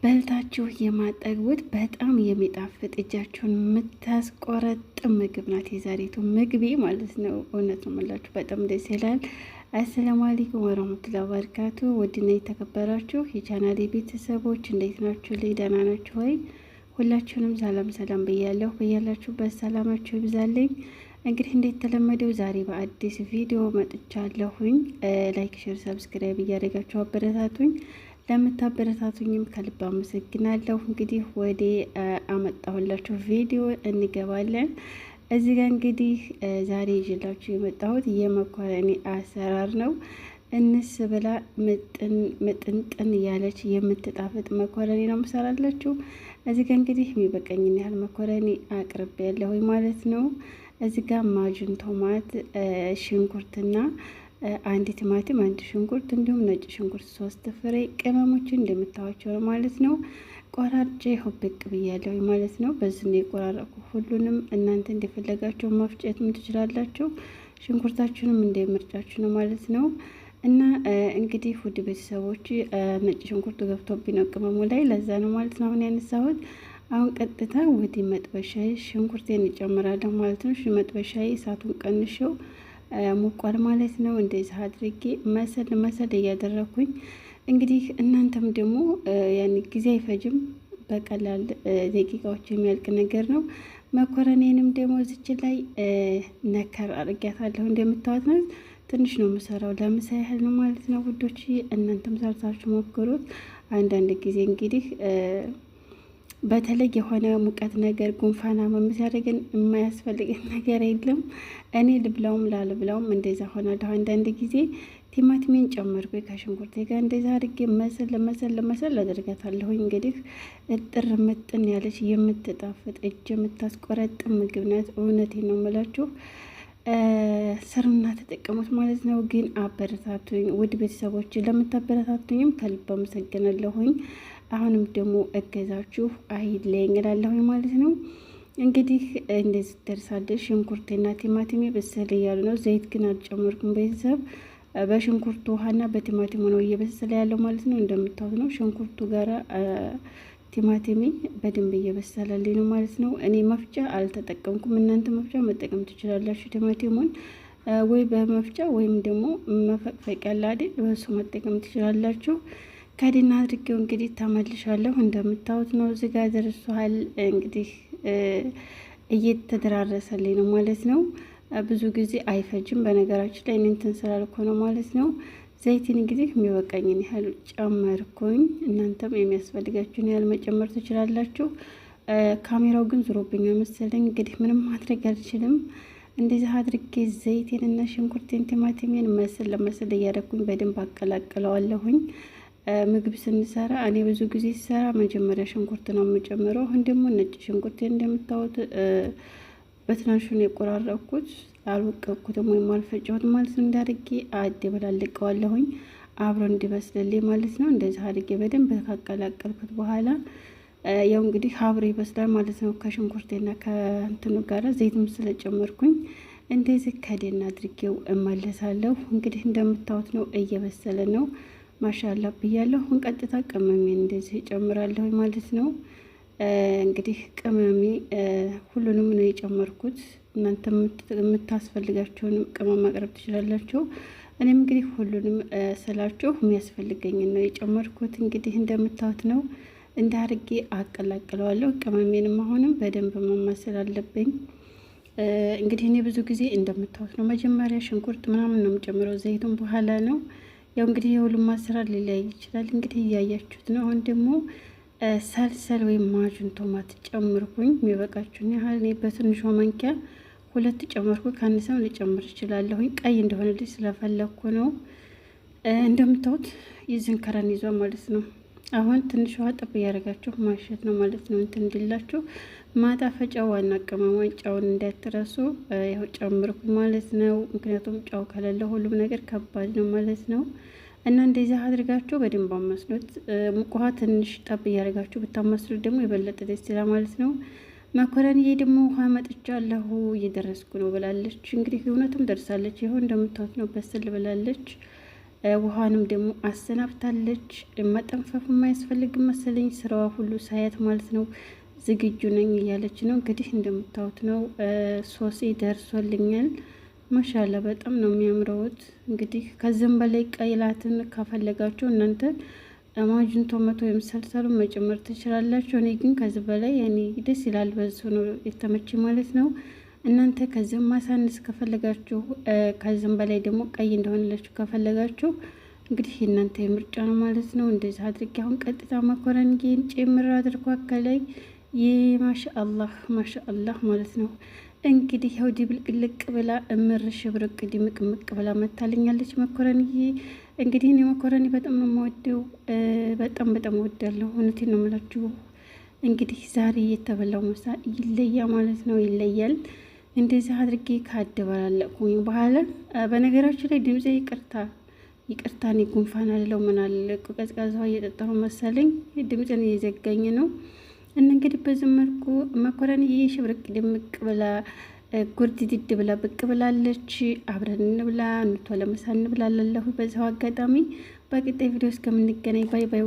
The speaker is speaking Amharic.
በልታችሁ የማጠግቡት በጣም የሚጣፍጥ እጃችሁን የምታስቆረጥም ምግብ ናት የዛሬቱ ምግቤ ማለት ነው። እውነት ነው የምላችሁ በጣም ደስ ይላል። አሰላሙ አለይኩም ወረህመቱላሂ ወበረካቱ። ውድና የተከበራችሁ የቻናሌ ቤተሰቦች እንዴት ናችሁ? ልኝ ደህና ናችሁ ወይ? ሁላችሁንም ሰላም ሰላም ብያለሁ። በያላችሁበት ሰላማችሁ ይብዛልኝ። እንግዲህ እንደተለመደው ዛሬ በአዲስ ቪዲዮ መጥቻለሁኝ። Like፣ share፣ subscribe እያደረጋችሁ አበረታቱኝ። ለምታበረታቱኝም ከልብ አመሰግናለሁ። እንግዲህ ወደ አመጣሁላችሁ ቪዲዮ እንገባለን። እዚህ ጋር እንግዲህ ዛሬ ይዤላችሁ የመጣሁት የመኮረኒ አሰራር ነው። እንስ ብላ ምጥንጥን ያለች የምትጣፍጥ መኮረኒ ነው የምሰራላችሁ። እዚህ ጋር እንግዲህ የሚበቃኝን ያህል መኮረኒ አቅርቤ ያለሁኝ ማለት ነው። እዚህ ጋር ማጁን ቶማት፣ ሽንኩርትና አንድ ቲማቲም፣ አንድ ሽንኩርት እንዲሁም ነጭ ሽንኩርት 3 ፍሬ ቅመሞችን እንደምታዋቸው ነው ማለት ነው። ቆራርጬ ይኸው ብቅ ብያለሁ ማለት ነው። በዚህ ነው የቆራረጥኩ። ሁሉንም እናንተ እንደፈለጋችሁ መፍጨትም ትችላላችሁ። ሽንኩርታችሁንም እንደ ምርጫችሁ ነው ማለት ነው። እና እንግዲህ ውድ ቤተሰቦች ነጭ ሽንኩርቱ ገብቶብኝ ነው ቅመሙ ላይ፣ ለዛ ነው ማለት ነው አሁን ያነሳሁት። አሁን ቀጥታ ወደ መጥበሻዬ ሽንኩርቴን እጨምራለሁ ማለት ነው። መጥበሻዬ እሳቱን ቀንሼው ሞቋል ማለት ነው። እንደዚህ አድርጌ መሰል መሰል እያደረኩኝ እንግዲህ እናንተም ደግሞ ያን ጊዜ አይፈጅም፣ በቀላል ደቂቃዎች የሚያልቅ ነገር ነው። መኮረኔንም ደግሞ እዚች ላይ ነከር አድርጊያታለሁ። እንደምታዩት ነው። ትንሽ ነው የምሰራው ለምሳ ያህል ነው ማለት ነው ውዶች። እናንተም ሰርታችሁ ሞክሩት። አንዳንድ ጊዜ እንግዲህ በተለይ የሆነ ሙቀት ነገር ጉንፋን አመም ሲያደርገን የማያስፈልገን ነገር የለም። እኔ ልብላውም ላልብላውም እንደዛ ሆናለሁ። አንዳንድ ጊዜ ቲማቲሜን ጨመርኩ ከሽንኩርቴ ጋር እንደዛ አድርጌ መሰል መሰል መሰል አደርጋታለሁኝ። እንግዲህ እጥር ምጥን ያለች የምትጣፍጥ እጅ የምታስቆረጥም ምግብ ናት። እውነቴን ነው የምላችሁ። ስሩና ተጠቀሙት ማለት ነው። ግን አበረታቱኝ ውድ ቤተሰቦች፣ ለምታበረታቱኝም ከልብ አመሰግናለሁኝ። አሁንም ደግሞ እገዛችሁ አይለየኝ እላለሁኝ ማለት ነው። እንግዲህ እንደዚህ ደርሳለች። ሽንኩርቴና ቲማቲሜ በሰል እያሉ ነው። ዘይት ግን አልጨመርኩም ቤተሰብ። በሽንኩርቱ ውሃና በቲማቲሙ ነው እየበሰለ ያለው ማለት ነው። እንደምታዩት ነው። ሽንኩርቱ ጋራ ቲማቲሜ በደንብ እየበሰለልኝ ነው ማለት ነው። እኔ መፍጫ አልተጠቀምኩም። እናንተ መፍጫ መጠቀም ትችላላችሁ። ቲማቲሙን ወይ በመፍጫ ወይም ደግሞ መፈቅፈቅ ያለ አይደል፣ በሱ መጠቀም ትችላላችሁ። ከዲና አድርጌው እንግዲህ ተመልሻለሁ። እንደምታዩት ነው። እዚህ ጋር ደርሷል። እንግዲህ እየተደራረሰልኝ ነው ማለት ነው። ብዙ ጊዜ አይፈጅም። በነገራችን ላይ እኔ እንትን ስላልኩ ነው ማለት ነው። ዘይትን እንግዲህ የሚበቃኝን ያህል ጨመርኩኝ። እናንተም የሚያስፈልጋችሁን ያህል መጨመር ትችላላችሁ። ካሜራው ግን ዞሮብኛል መሰለኝ። እንግዲህ ምንም ማድረግ አልችልም። እንደዚህ አድርጌ ዘይቴንና ሽንኩርቴን ቲማቲሜን መስል ለመስል እያደረኩኝ በደንብ አቀላቅለዋለሁኝ። ምግብ ስንሰራ እኔ ብዙ ጊዜ ሲሰራ መጀመሪያ ሽንኩርት ነው የምጨምረው። አሁን ደግሞ ነጭ ሽንኩርቴን እንደምታዩት በትናንሹን የቆራረጥኩት አልወቀኩትም ወይም አልፈጨሁትም ማለት ነው። እንዳርጌ አደበላልቀዋለሁኝ አብሮ እንዲበስልልኝ ማለት ነው። እንደዚህ አድርጌ በደንብ ካቀላቀልኩት በኋላ ያው እንግዲህ አብሮ ይበስላል ማለት ነው። ከሽንኩርቴና ከእንትኑ ጋር ዘይትም ስለጨመርኩኝ እንደዚህ ከደን አድርጌው እመለሳለሁ። እንግዲህ እንደምታዩት ነው እየበሰለ ነው። ማሻላ ብያለሁ። አሁን ቀጥታ ቅመሜን እንደዚህ እጨምራለሁ ማለት ነው። እንግዲህ ቅመሜ ሁሉንም ነው የጨመርኩት። እናንተ የምታስፈልጋችሁንም ቅመም ማቅረብ ትችላላችሁ። እኔም እንግዲህ ሁሉንም ስላችሁ የሚያስፈልገኝን ነው የጨመርኩት። እንግዲህ እንደምታዩት ነው እንደ አድርጌ አቀላቅለዋለሁ። ቅመሜንም አሁንም በደንብ ማማሰል አለብኝ። እንግዲህ እኔ ብዙ ጊዜ እንደምታዩት ነው መጀመሪያ ሽንኩርት ምናምን ነው የምጨምረው፣ ዘይቱን በኋላ ነው። ያው እንግዲህ የሁሉም አሰራር ሊለያይ ይችላል። እንግዲህ እያያችሁት ነው። አሁን ደግሞ ሰልሰል ወይም ማጁን ቶማት ጨምርኩኝ። የሚበቃችሁን ያህል እኔ በትንሿ ማንኪያ 2 ጨመርኩ። ከአንሰም ልጨምር እችላለሁኝ። ቀይ እንደሆነልኝ ስለፈለግኩ ነው። እንደምታዩት የዚህን ከረን ይዟ ማለት ነው። አሁን ትንሽ ውሃ ጠብ እያደረጋችሁ ማሸት ነው ማለት ነው። እንትን እንዲላችሁ ማጣፈጫ ዋና ቅመሟን ጨውን እንዳትረሱ። ያው ጨምርኩ ማለት ነው። ምክንያቱም ጨው ከሌለ ሁሉም ነገር ከባድ ነው ማለት ነው። እና እንደዚህ አድርጋችሁ በደንብ አመስሉት። ሙቅ ውሃ ትንሽ ጠብ እያደረጋችሁ ብታመስሉት ደግሞ የበለጠ ደስ ይላል ማለት ነው። መኮረኒዬ ደግሞ ውሃ መጥቻለሁ እየደረስኩ ነው ብላለች። እንግዲህ እውነትም ደርሳለች። ይኸው እንደምታዩት ነው በስል ብላለች። ውሃንም ደግሞ አሰናብታለች። መጠንፈፍ የማያስፈልግም መሰለኝ ስራዋ ሁሉ ሳያት ማለት ነው። ዝግጁ ነኝ እያለች ነው። እንግዲህ እንደምታዩት ነው ሶሴ ደርሶልኛል። ማሻላ በጣም ነው የሚያምረውት። እንግዲህ ከዚህም በላይ ቀይላትን ከፈለጋችሁ እናንተ ማጅን ቶማቶ ወይም ሰልሰሉ መጨመር ትችላላችሁ። እኔ ግን ከዚህ በላይ ያኔ ደስ ይላል፣ በዙ ነው የተመቼ ማለት ነው። እናንተ ከዚህም ማሳነስ ከፈለጋችሁ፣ ከዚህም በላይ ደግሞ ቀይ እንደሆነላችሁ ከፈለጋችሁ እንግዲህ የእናንተ የምርጫ ነው ማለት ነው። እንደዚህ አድርጌ አሁን ቀጥታ መኮረኒን ጭምር አድርጓ ከላይ ማሻአላህ ማሻአላህ ማለት ነው። እንግዲህ ያው ድብልቅልቅ ብላ እምር ሽብርቅ ድምቅምቅ ብላ መታልኛለች መኮረኒዬ። እንግዲህ እኔ መኮረኒ በጣም ነው የምወደው፣ በጣም በጣም እወዳለሁ። እውነቴን ነው የምላችሁ። እንግዲህ ዛሬ የተበላው ምሳ ይለያ ማለት ነው፣ ይለያል። እንደዚህ አድርጌ ካደባላለቅኩኝ በኋላ በነገራችን ላይ ድምፄ ይቅርታ ይቅርታ፣ እኔ ጉንፋን አለው ምን አለ ቀዝቃዛው እየጠጣሁ መሰለኝ ድምፄን እየዘጋኝ ነው። እና እንግዲህ በዚህ መልኩ መኮረኒ ሽብርቅ ድምቅ ብላ ጉርድድድ ብላ ብቅ ብላለች። አብረን እንብላ እንቶ ለምሳ እንብላለሁ። በዚያው አጋጣሚ በቀጣይ ቪዲዮ እስከምንገናኝ bye bye።